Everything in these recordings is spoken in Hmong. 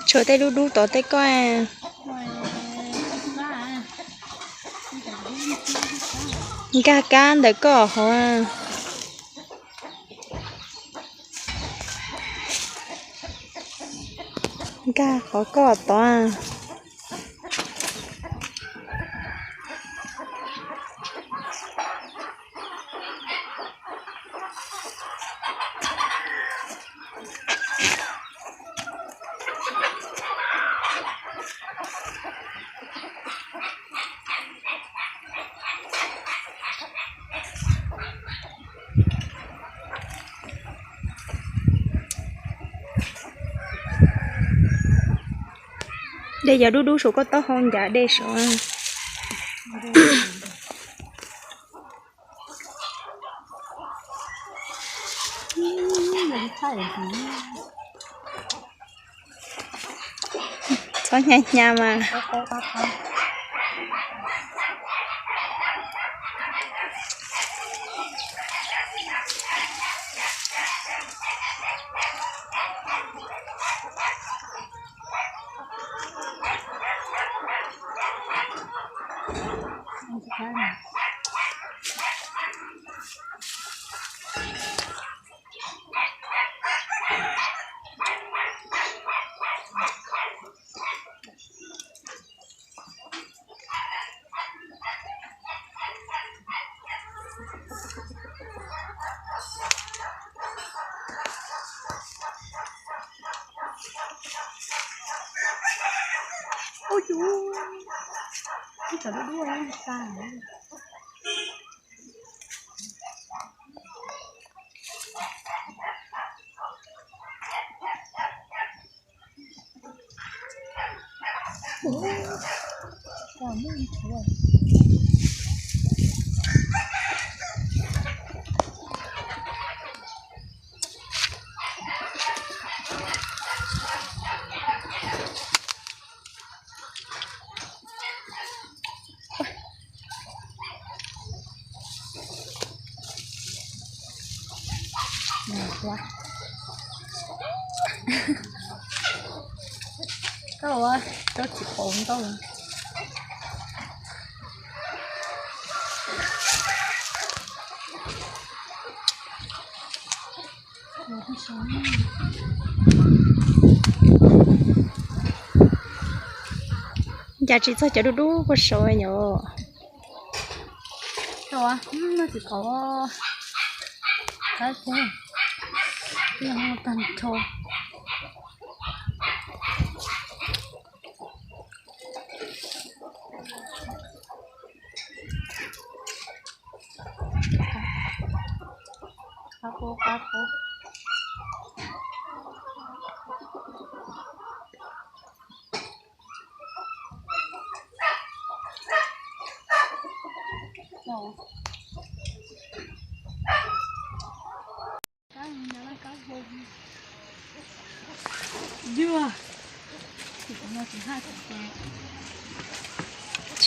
Tshuav tej dub dub tod tej koj. Nkag kab ntawm koj hov. Nkag qhov koj tod. Dej yog dub dub saum koj taub hau ncav dej saud. Txhob hnyav hnyav mas. Ub, ib co dub dub xa. Koj ua rau tsis qaum ntau. Cas tsis txog cov dub dub puag saud yom. Noj tsis qaum. Tag nrho. Qab qub, qab qub.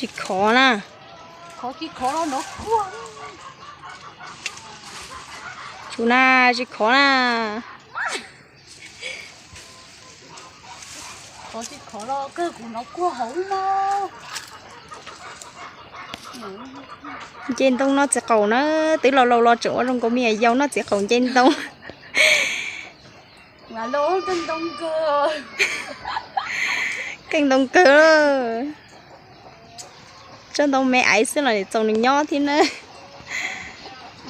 Tsis khov na. Tsis khov na, tsis khov na. Qhov tsis khov los kawg kuv hnov kuag hauv no. Nce ntoo noj txiv qaum na, twb laus laus los tseem ua zoo nkaus me nyuam yaus noj txiv qaum nce ntoo. Laus ntoo kawg. Keej ntoo kawg. Tsob ntoo me aiv xwb los txaus nws nyob thiab na.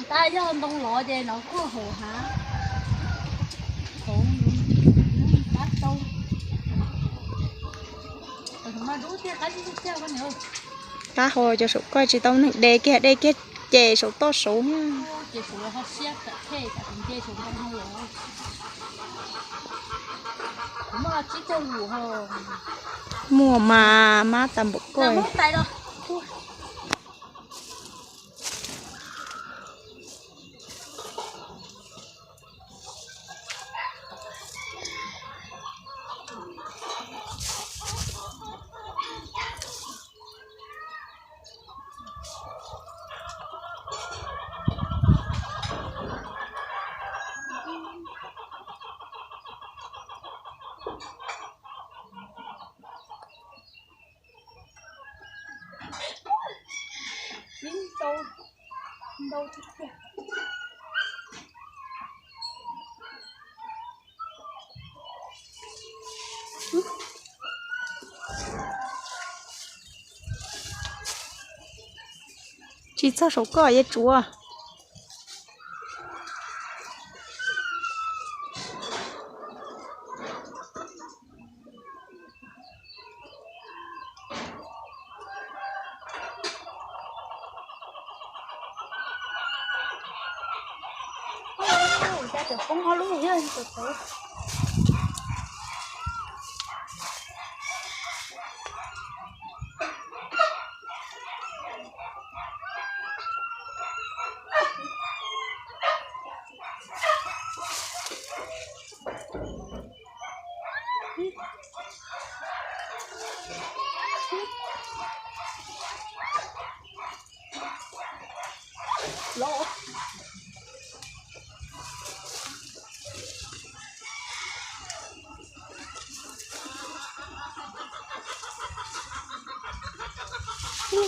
Tab yog ntoo lov ces nov kuj haum hav. Qab hau cov saum koj tsis tau neeg de kiag, de kiag ces saum toj saud. Muaj mas mab tas npaum koj. Tsis txog saum koj yeej tsuav.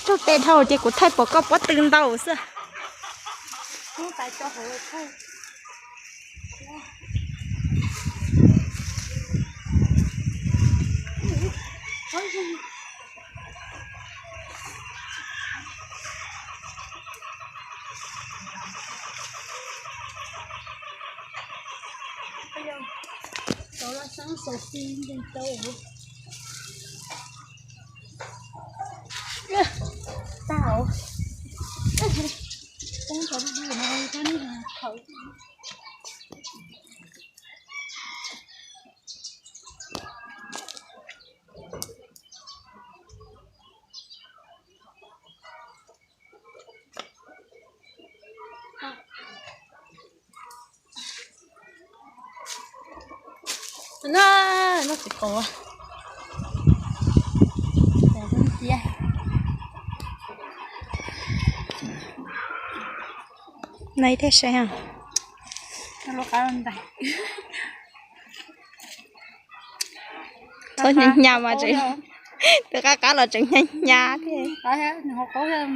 Tsaug tes dhau ces kuv thaij pom koj pob tw ntau xwb. No, no tsis qau. No ib teg saib. Txhob hnyav hnyav mas tseem, tus qab qab los tseem hnyav hnyav thiab.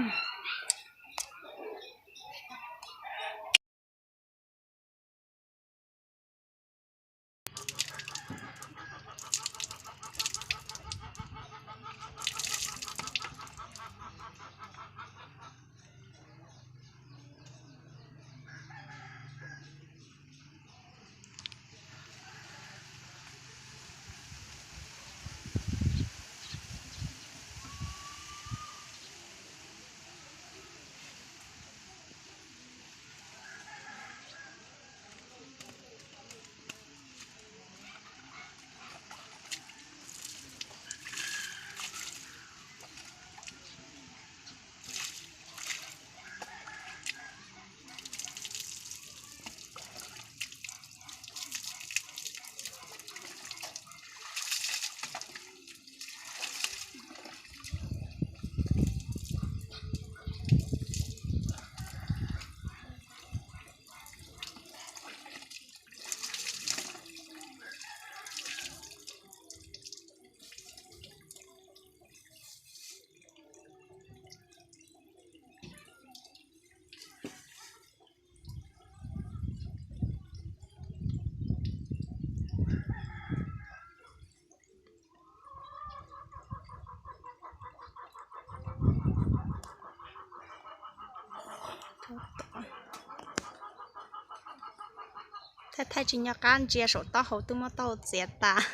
Thaij thaij tsis nco qab ntsia saum taub hau twb muab taub hau txiav tas.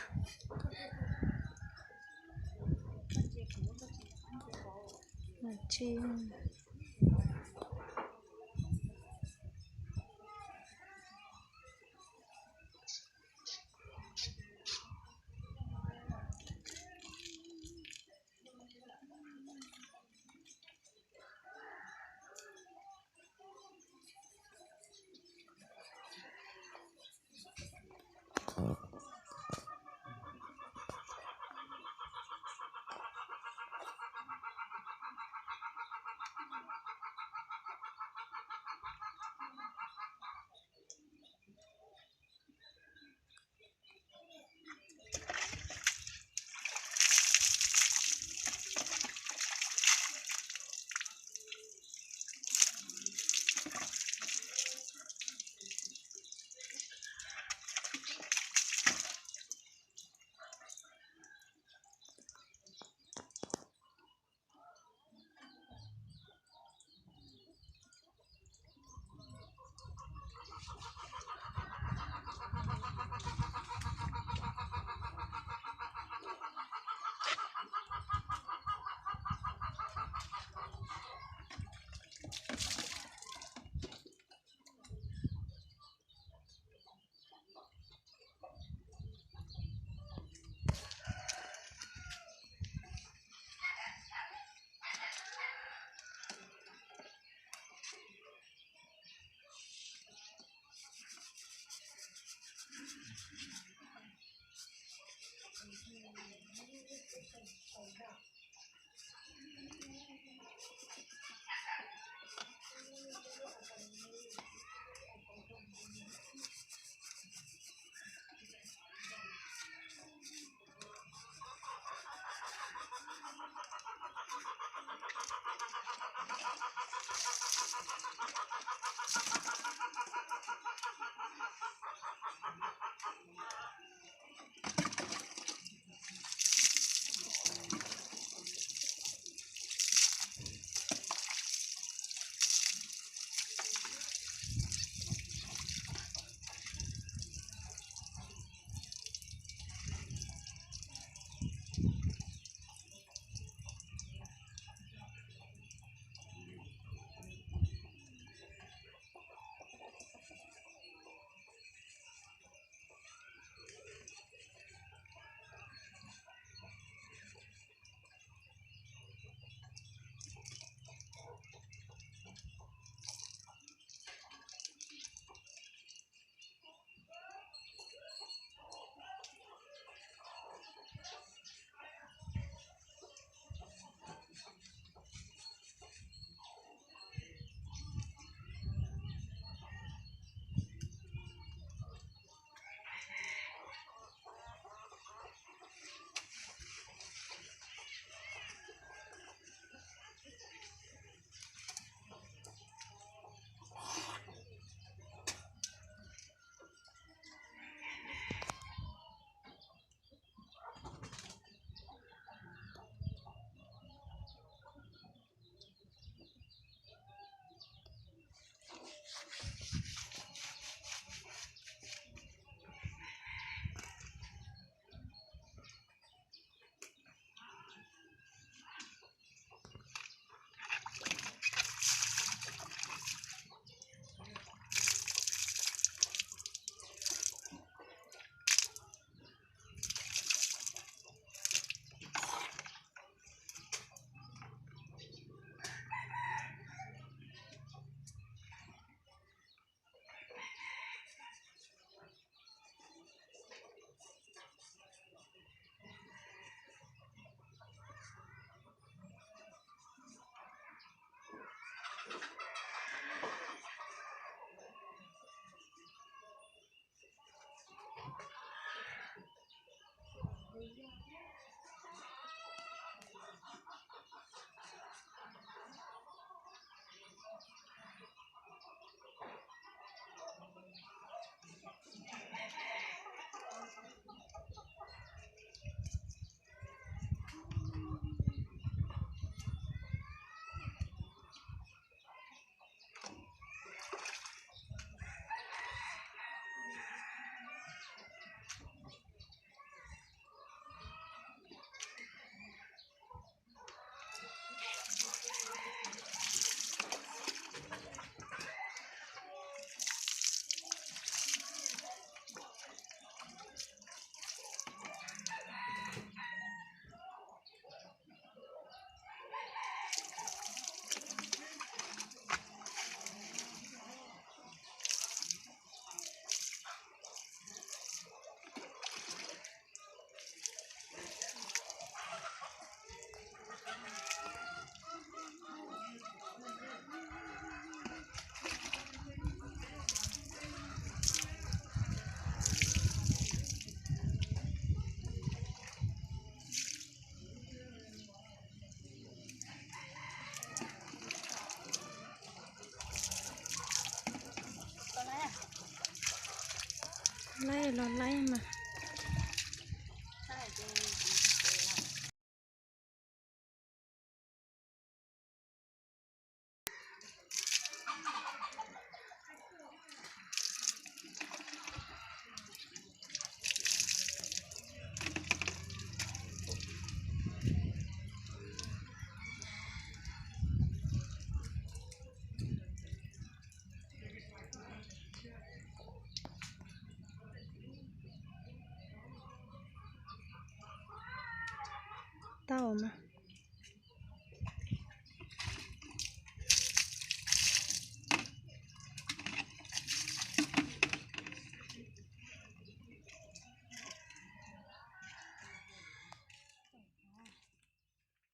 Los laib mas. Tau mas.